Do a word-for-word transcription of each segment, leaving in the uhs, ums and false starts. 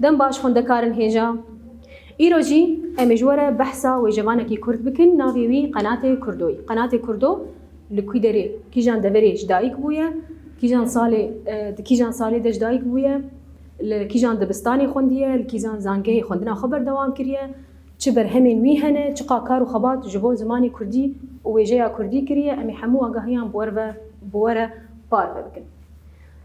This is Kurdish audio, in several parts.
Dem baş xwendekarên hêja. Îro jî em ê ji we re behsa wêjevanekî kurd bikin, navê wî Qenatê Kurdo ye. Qenatê Kurdo li kî derê, kîjan deverê ji dayik bûye, kîjan salê, e, di kîjan salê de ji dayik bûye, li kîjan dibistanê xwendiye, li kîjan zangehê xwendina xwe berdewam kiriye, çi berhemên wî hene, çiqa kar û xebat ji bo zimanê kurdî û wêjeya kurdî kiriye, em ê hemû agahiyan bi we re ve, bi we re parve bikin.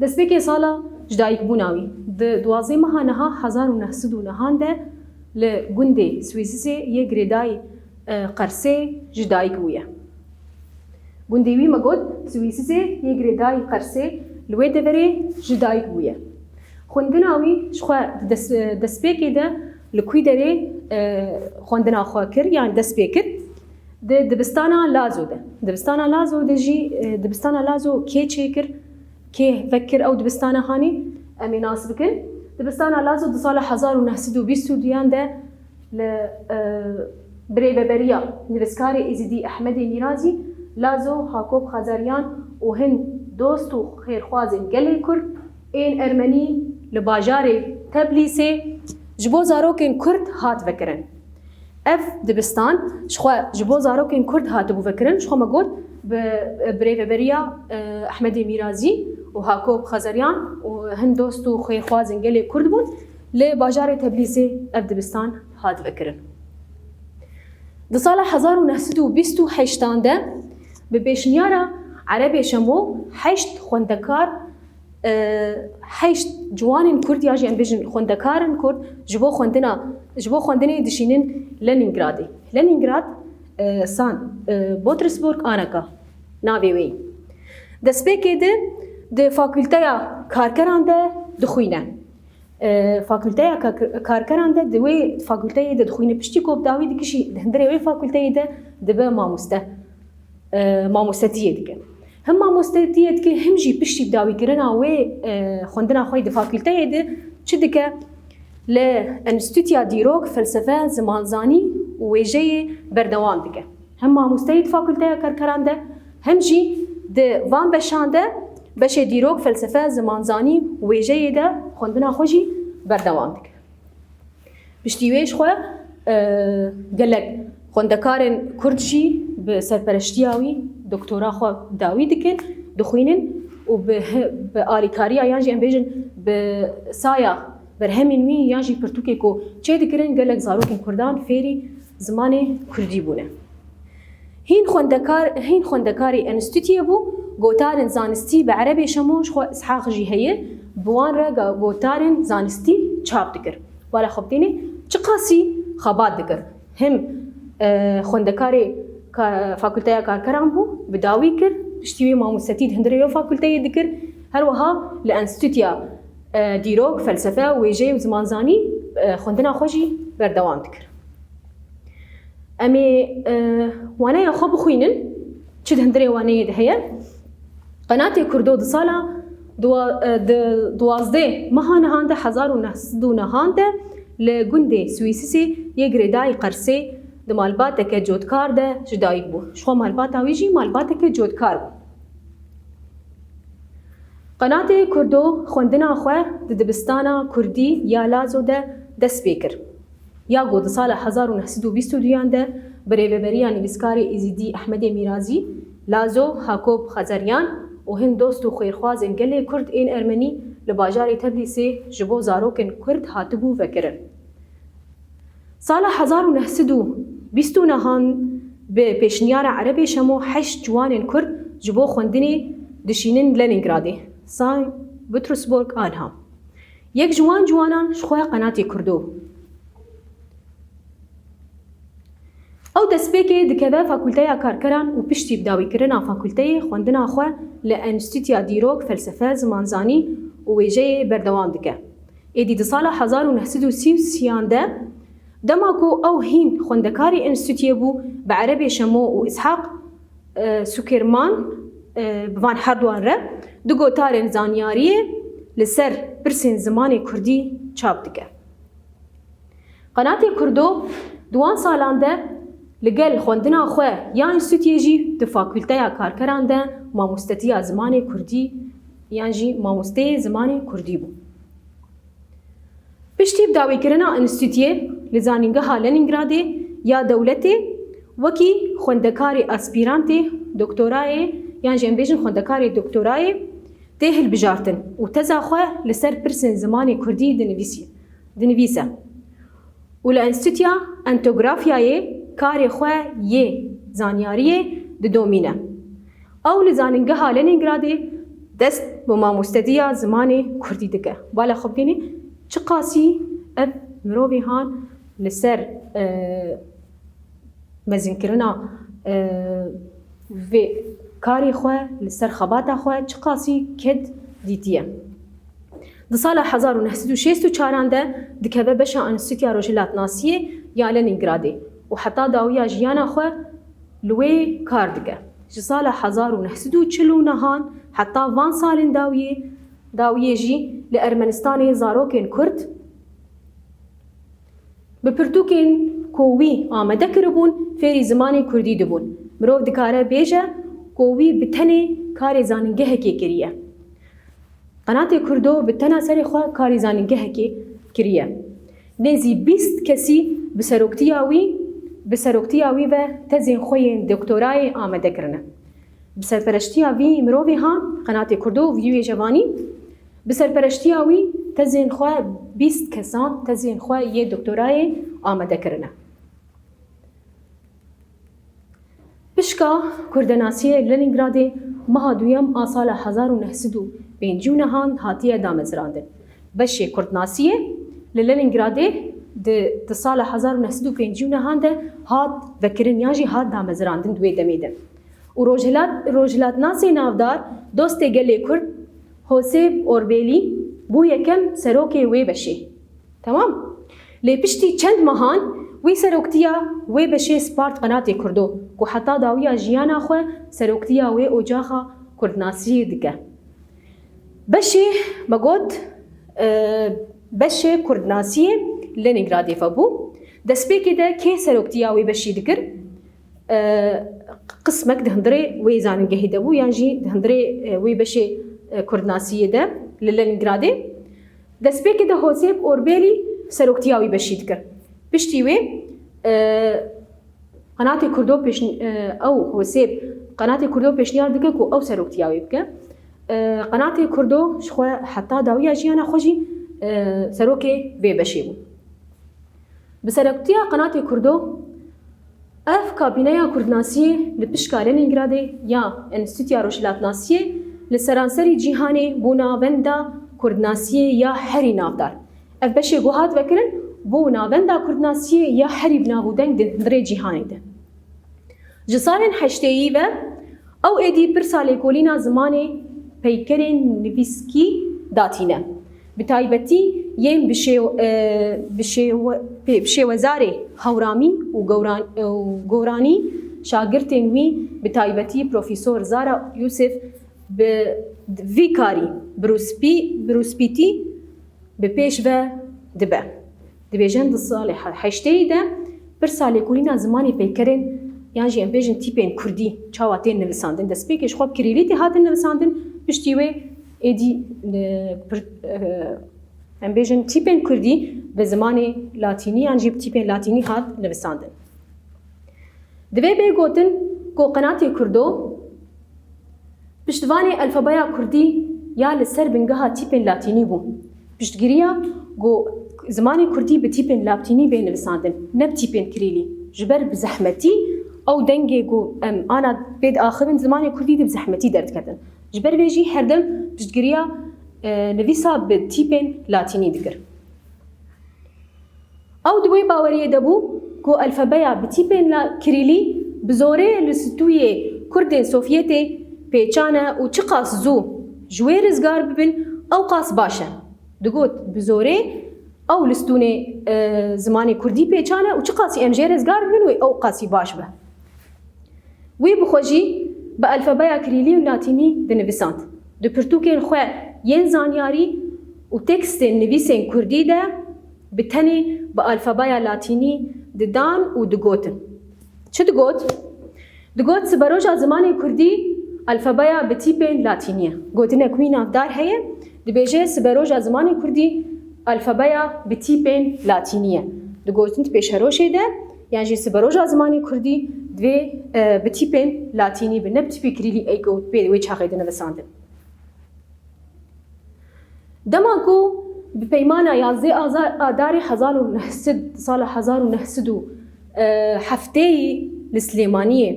Destpêkê sala ji dayikbûna wî. Di duwazdeh meha niha hezar û neh sed û nehan de li gundê Swîsisê yê girêdayî, e, Qersê ji dayik bûye. Gundê wî me got Swîsisê yê girêdayî Qersê li wê deverê ji dayik bûye. Xwendina wî ji xwe di des-, destpêkê de li kû derê, e, xwendina xwe kir, yan dest pê kir. Di dibistana Lazo de. Dibistana Lazo de jî, e, dibistana Lazo kê çêkir, kê vekir ew dibistana hanî? Em ê nas bikin. Dibistana Lazo di sala hezar û neh sed û bîst û duyan de li, e, birêveberiya nivîskarê Êzidî Ehmedê Mîrazî, Lazo, Hakop Xezeryan û hin dost û xêrxwazên gelê Kurd ên Ermenî li bajarê Teblîsê ji bo zarokên Kurd hat vekirin. Ev dibistan ji xwe ji bo zarokên Kurd hatibû vekirin, ji xwe me got bi, e, birêveberiya, e, Ehmedê Mîrazî û Hakop Xezeryan û hin dost û xêrxwazên gelê Kurd bûn, li bajarê Teblîzê ev dibistan hat vekirin. Di sala hezar û neh sed û bîst û heştan de bi pêşniyara Erebê Şemo heşt xwendekar, e, heşt ciwanên Kurd, ya jî em bêjin xwendekarên Kurd, ji bo xwendina, ji bo xwendinê dişînin Lenîngradê. Lenîngrad, e, san, e, Petersburg aneka navê wê ye. Destpêkê de di Fakulteya Karkeran de dixwîne. E, Fakulteya Kak-, Karkeran de di wê fakulteyê de dixwîne. Piştî ku bi dawî dikişî, di hundirê wê fakulteyê de dibe mamoste. E, mamostetiyê dike. Him mamostetiyê dike, him jî piştî bi dawîkirina wê, e, xwendina xwe yê di fakulteyê de çi dike? Li Enstîtuya Dîrok, Felsefe, Zimanzanî û Wêjeyê berdewam dike. Hem mamosteyê di Fakulteya Karkeran de, hem jî di van beşan de, beşê Dîrok, Felsefe, Zimanzanî û Wêjeyê de xwendina xwe jî berdewam dike. Piştî wê ji xwe, e, gelek xwendekarên Kurd jî bi serpereştiya wî doktora xwe dawî dikin, dixwînin û bi he-, bi alîkariya yan jî em bêjin bi saya berhemên wî yan jî pirtûkê ku çêdikirin gelek zarokên Kurdan fêrî zimanê Kurdî bûne. Hîn xwendekar, hîn xwendekarê enstîtuyê bû, gotarên zanistî bi erebê Şemo ji xwe Îshaq jî heye, bi wan re ga-, gotarên zanistî çap dikir. Wala xwe bitînê çiqasî xebat dikir. Him, e, xwendekarê ka-, Fakulteya Karkeran bû, bi dawî kir, piştî wê mamostetî di hundirê wê fakulteyê dikir, her wiha li Enstîtuya, e, Dîrok, Felsefe, Wêje û Zimanzanî, e, xwendina xwe jî berdewam dikir. Em ê, e, waneya xwe bixwînin, çi di hundirê waneyê de heye. Qenatê Kurdo di sala dua-, e, di duwazdeh meha nihan de, hezar û neh sed û nehan de li gundê Swîsisê yê girêdayî Qersê di malbateke cotkar de ji dayik bû. Ji xwe malbata wî jî malbateke cotkar bû. Qenatê Kurdo xwendina xwe di dibistana Kurdî ya Lazo de dest pê kir. Ya ku di sala hezar û neh sed û bîst û duyan de bi rêveberiya nivîskarê Êzidî Ehmedê Mîrazî, Lazo, Hakop Xezeryan û hin dost û xêrxwazên gelê Kurd ên Ermenî li bajarê Teblîsê ji bo zarokên Kurd hatibû vekirin. Sala hezar û neh sed û bîst û nehan bi pêşniyara Erebê Şemo heşt ciwanên Kurd ji bo xwendinê dişînin Lenîngradê, San Petersburg anha. Yek ji wan ciwanan ji xwe Qenatê Kurdo. Ew destpêkê dikeve Fakulteya Karkeran û piştî bi dawîkirina fakulteyê xwendina xwe li Enstîtuya Dîrok, Felsefe, Zimanzanî û Wêjeyê berdewam dike. Êdî di sala hezar û neh sed û sî û sêyan de, dema ku ew hîn xwendekarê enstîtuyê bû, bi Erebê Şemo û Îshaq, e, Sukerman, e, bi van herduan re du gotarên zanyariyê li ser pirsên zimanê kurdî çap dike. Qenatê Kurdo di wan salan de li gel xwendina xwe ya enstîtuyê jî di Fakulteya Karkeran de mamostetiya zimanê kurdî yan jî mamosteyê zimanê kurdî bû. Piştî bi dawîkirina înstîtûyê li Zanîngeha Lenîngradê ya dewletê wekî xwendekarê aspîrantê doktorayê yan jî em bêjin xwendekarê doktorayê tê hilbijartin û teza xwe li ser pirsên zimanê kurdî dinivîsî-, dinivîse û li Enstîtuya Etnografyayê karê xwe yê zanyariyê didomîne. Ew li Zanîngeha Lenîngradê dest bi mamostediya zimanê kurdî dike. Bala xwe bibînî çiqasî ev mirovê han li ser, e, mezinkirina, e, vê karê xwe, li ser xebata xwe çiqasî ked dîtiye. Di sala hezar û neh sed û şêst û çaran de dikeve beşa Enstîtuya Rojhilatnasiyê ya Lenîngradê û heta dawiya jiyana xwe li wê kar dike. Ji sala hezar û neh sed û çil û nehan heta van salên dawiyê, dawiyê jî li Ermenistanê zarokên Kurd bi pirtûkên ku wî amade kiribûn, fêrî zimanê kurdî dibûn. Mirov dikare bêje ku wî bi tenê karê zanîngehekê kiriye. Qenatê Kurdo bi tena serê xwe karê zanîngehekê kiriye. Nêzî bîst kesî bi seroktiya wî, bi seroktiya wî ve tezên xwe yên doktorayê amade kirine. Bi serpereştiya vî mirovê han, Qenatê Kurdo, vî wêjevanî, bi serpereştiya wî tezên xwe bîst kesan tezên xwe yê doktorayê amade kirine. Pişka kurdenasiyê li Lenîngradê meha duyem a sala hezar û neh sed û pêncî û nehan hatiye damezrandin. Beşê kurdnasiyê li Lenîngradê di, di sala hezar û neh sed û pêncî û nehan de hat vekirin yan jî hat damezrandin di wê demê de. Û rojhilat, rojhilatnasê navdar, dostê gelê Kurd, Hosêb Orbêlî bû yekem serokê wê beşê. Temam? Lê piştî çend mehan wî seroktiya wê beşê spart Qenatê Kurdo ku heta dawiya jiyana xwe seroktiya wê ocaxa kurdnasiyê dike. Beşê, me got, e, beşê kurdnasiyê Lenîngradê vebû. Destpêkê de kê seroktiya wê beşî dikir? E, qismek di hundirê wê zanîngehê de bû, yan jî di hundirê, e, wê beşê, e, kurdnasiyê de li Lenîngradê. Destpêkê de Hosêb Orbêlî seroktiya wî beşî dikir. Piştî wê, e, Qenatê Kurdo pêş-, e, ew Hosêb Qenatê Kurdo pêşniyar dike ku ew seroktiya wê bike. E, Qenatê Kurdo ji xwe heta dawiya jiyana xwe jî, e, serokê vê beşê bû. Bi seroktiya Qenatê Kurdo, ev kabîneya kurdnasiyê li pişka Lenîngradê ya Enstîtuya Rojhilatnasiyê li seranserî cîhanê bû navenda kurdnasiyê ya herî navdar. Ev beşê ku hat vekirin, bû navenda kurdnasiyê ya herî bi nav û deng di hundirê cîhanê de. Ji salên heştêyî ve ew êdî pirsa lêkolîna zimanê peykerên nivîskî datîne. Bi taybetî yên bi şêw-, e, bi şêwe-, pê-, bi şêwezarê Hewramî û Gewran-, û Goranî, şagirtên wî, bi taybetî Profesor Zara Yusuf, bi vî karî bi rûspî-, bi rûspîtî bi pêş ve dibe. Dibêjin di salê he-, heştêyî de pirsa lêkolîna zimanê peykerên yan jî em bêjin tîpên kurdî çawa tên nivisandin. Destpêkê ji xwe bi kirîlîtî hatin nivisandin, piştî wê êdî, e, pir-, e, em bêjin tîpên kurdî bi zimanê latînî yan jî bi tîpên latînî hat nivisandin. Divê bê gotin ku Qenatê Kurdo piştvanê alfabeya kurdî ya li ser bingeha tîpên latînî bû. Piştgiriya ku zimanê kurdî bi tîpên latînî bê nivisandin, ne bi tîpên kirîlî. Ji ber bi zehmetî ew dengê ku em ana pê diaxivin zimanê kurdî de bi zehmetî derdiketin. Ji ber vê jî herdem piştgiriya, e, nivîsa bi tîpên latînî dikir. Ew di wê baweriyê de bû ku alfabeya bi tîpên la-, kirîlî bi zorê li stûyê Kurdên Sovyetê pêçan e û çiqas zû ji wê rizgar bibin, ew qas baş e. Digot, bi zorê ew li stûnê, e, zimanê kurdî pêçan e û çiqasî em jê rizgar bibin wê ew qasî baş be. Wî bi xwe jî bi alfabeya kirîlî û latînî dinivisand. Di pirtûkên xwe yên zanyarî û tekstên nivîsên kurdî de bi tenê bi alfabeya latînî didan û digotin. Çi digot? Digot, siberoja zimanê kurdî alfabeya bi tîpên latînî ye. Gotinek wî navdar heye, dibêje, siberoja zimanê kurdî Alfabeya bi tîpên latînî ye. Digotin di pêşerojê de, yan jî siberoja zimanê kurdî divê, e, bi tîpên latînî be, ne bi tîpê kirîlî ê ku pê wê çaxê dinivisandin. Dema ku bi peymana yazdeh aza-, Adarê hezar û neh sed, sala hezar û neh sed û heftê li Silêmaniyê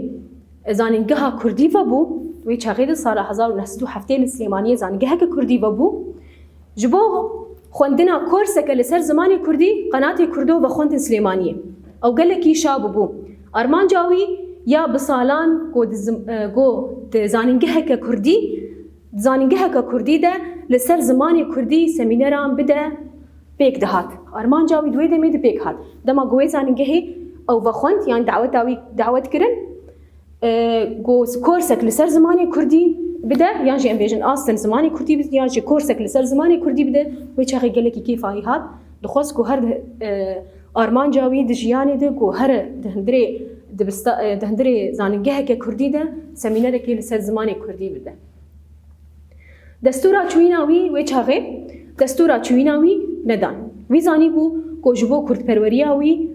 zanîngeha kurdî vebû, wê çaxê de sala hezar û neh sed û heftê li Silêmaniyê zanîngeheke kurdî vebû, ji bo xwendina korseke li ser zimanê kurdî qenatê Kurdo vexwendin Silêmaniyê. Ew gelekî şa bûbû. Armanca wî ya bi salan ku di zim-, e, ku di zanîngeheke kurdî, di zanîngeheke kurdî de li ser zimanê kurdî semîneran bide pêk dihat. Armanca wî di wê demê de pêk hat. Dema ku wê zanîngehê ew vexwend, yan daweta wî dawet kirin, e, ku korsek li ser zimanê kurdî bide, yan jî em bêjin astin zimanê kurdî bide, yan jî korsek li ser zimanê kurdî bide, wê çaxê gelekî kêfa wî hat. Dixwest ku her, e, armanca wî di jiyanê de ku here di hundirê dibista-, e, di hundirê zanîngeheke kurdî de semînerekê li ser zimanê kurdî bide. Destûra çûyîna wî wê çaxê, destûra çûyîna wî nedan. Wî zanîbû ku ji bo kurdperweriya wî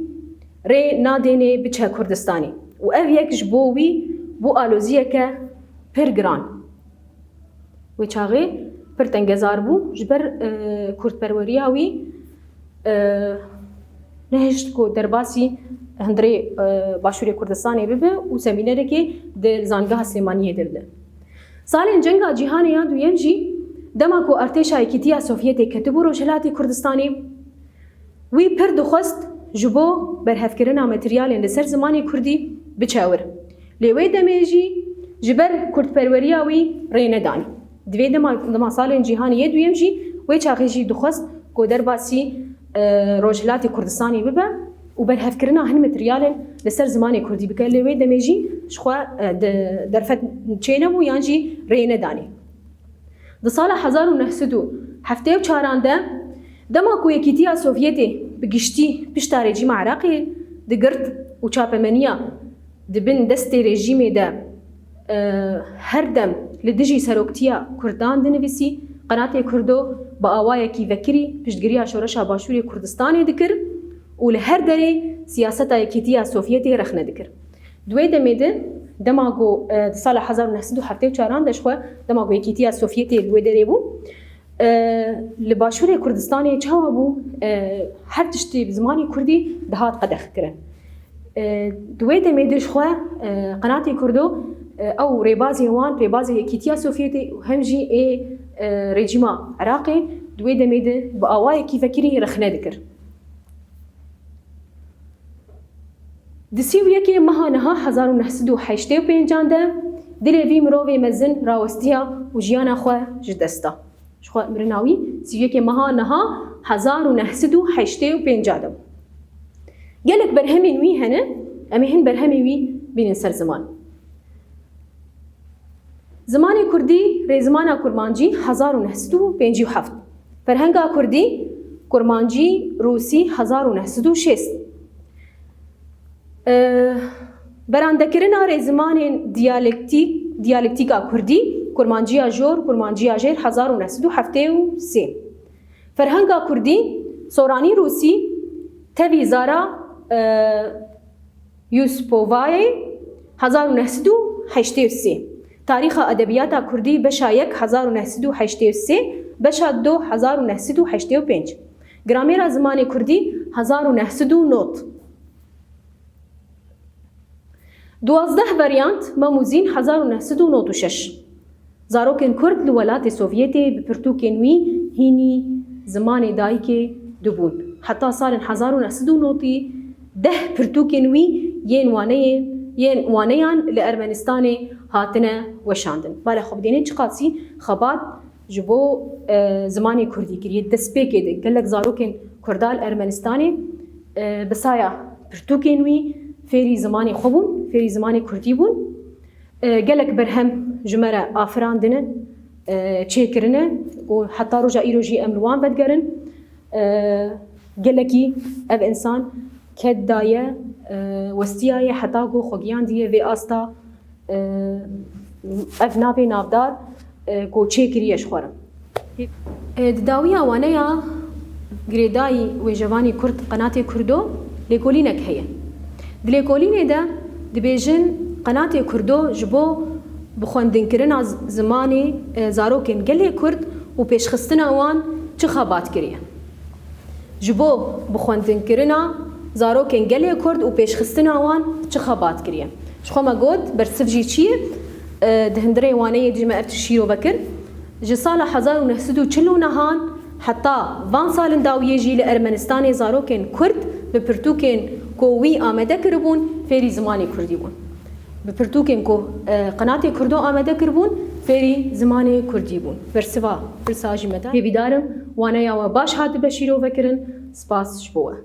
rê nadênê biçe Kurdistanê û ev yek ji bo wî bû aloziyeke pir giran. Wê çaxê pir tengezar bû, ji ber, e, kurdperweriya wî, e, nehişt ku derbasî hundirê, e, Başûrê Kurdistanê bibe û semînerekê di Zangeha Silêmaniyê de bide. Salên Cenga Cîhanê ya Duyem jî, dema ku artêşa Yekîtiya Sovyetê ketibû Rojhilatê Kurdistanê, wî pir dixwest ji bo berhevkirina materyalên li ser zimanê kurdî biçe wir. Lê wê demê jî ji ber kurdperweriya wî rê nedanî. Di vê dema, dema salên cîhanê yê duyem jî wê çaxê jî dixwest ku derbasî, e, Rojhilatê Kurdistanê bibe û berhevkirina hin materyalên li ser zimanê kurdî bike. Lê wê demê jî ji xwe, e, de-, derfet çênebû yan jî rê nedanî. Di sala hezar û neh sed û heftê û çaran de, dema ku Yekîtiya Sovyetê bi giştî pişta rejîma Iraqê digirt û çapemeniya di bin destê rejîmê de, e, her dem li dijî seroktiya Kurdan dinivîsî, Qenatê Kurdo bi awayekî vekirî piştgiriya Şoreşa Başûrê Kurdistanê dikir û li her derê siyaseta Yekîtiya Sovyetê rexne dikir. Di wê demê de, dema ku, e, di sala hezar û neh sed û heftê û çaran de ji xwe, dema ku Yekîtiya Sovyetê li wê derê bû, e, li Başûrê Kurdistanê çawa bû, e, her tiştî bi zimanê kurdî dihat qedexkirin. E, di wê demê de ji xwe, e, Qenatê Kurdo, e, ew rêbazên wan, rêbazê Yekîtiya Sovyetê û hem jî ê, e, rejîma Iraqê di wê demê de bi awayekî vekirî rexne dikir. Di sî û yekê meha niha hezar û neh sed û heştê û pêncan de dilê vî mirovê mezin rawestiya û jiyana xwe ji dest da. Ji xwe mirina wî sî û yekê meha niha hezar û neh sed û heştê û pênc de bû. Gelek berhemên wî hene, em ê hin berhemên wî bînin ser ziman. Zimanê kurdî, rêzimana kurmancî, hezar û neh sed û pêncî û heft. Ferhenga kurdî, kurmancî, rûsî, hezar û neh sed û şêst. Ee, berandekirina rêzimanên diyalektîk, diyalektîka kurdî, kurmanciya jor, kurmanciya jêr, hezar û neh sed û heftê û sê. Ferhenga kurdî, soranî rûsî, tevî zara, e, Yuspovayê, hezar û neh sed û heştê û sê. Tarîxa edebiyata kurdî, beşa yek, hezar û neh sed û heştê û sê, beşa du, hezar û neh sed û heştê û pênc. Gramêra zimanê kurdî, hezar û neh sed û nod. Duwazdeh varyant, Mem û Zîn, hezar û neh sed û nod û şeş. Zarokên Kurd li welatê Sovyetê bi pirtûkên wî hînî zimanê dayikê dibûn. Heta salên hezar û neh sed û nodî deh pirtûkên wî yên waneyên, yên waneyan li Ermenistanê hatine weşandin. Bala xwe bidêne çiqasî xebat ji bo, e, zimanê kurdî kiriye. Destpêkê de gelek zarokên Kurda li Ermenistanê, e, bi saya pirtûkên wî fêrî zimanê xwe bûn, fêrî zimanê kurdî bûn. E, gelek berhem ji me re afirandine, e, çêkirine û heta roja îro jî em li wan vedigerin. E, gelekî ev însan ked daye, e, westiyaye heta ku xwe giyandiye vê asta, e, ev navê navdar, e, ku çêkiriye ji xwe re. E, di dawiya waneya Girêdayî wêjevanî Kurd Qenatê Kurdo lêkolînek heye. Di lêkolînê de dibêjin Qenatê Kurdo ji bo bi xwendinkirina z-, zimanê, e, zarokên gelê Kurd û pêşxistina wan çi xebat kiriye? Ji bo bi xwendinkirina zarokên gelê Kurd û pêşxistina wan çi xebat kiriye? Ji xwe me got, bersiv jî çi ye? E, di hundirê waneyê dî me ev tişt şîrove kir. Ji sala hezar û neh sed û çil û nehan heta van salên dawiyê jî li Ermenistanê zarokên Kurd bi pirtûkên ku wî amade kiribûn, fêrî zimanê Kurdî bûn. Bi pirtûkên ku, e, Qenatê Kurdo amade kiribûn, fêrî zimanê Kurdî bûn. Bersiva pirsa jî me da. Hêvîdar im waneya we baş hatibe şîrove kirin. Spas ji bo we.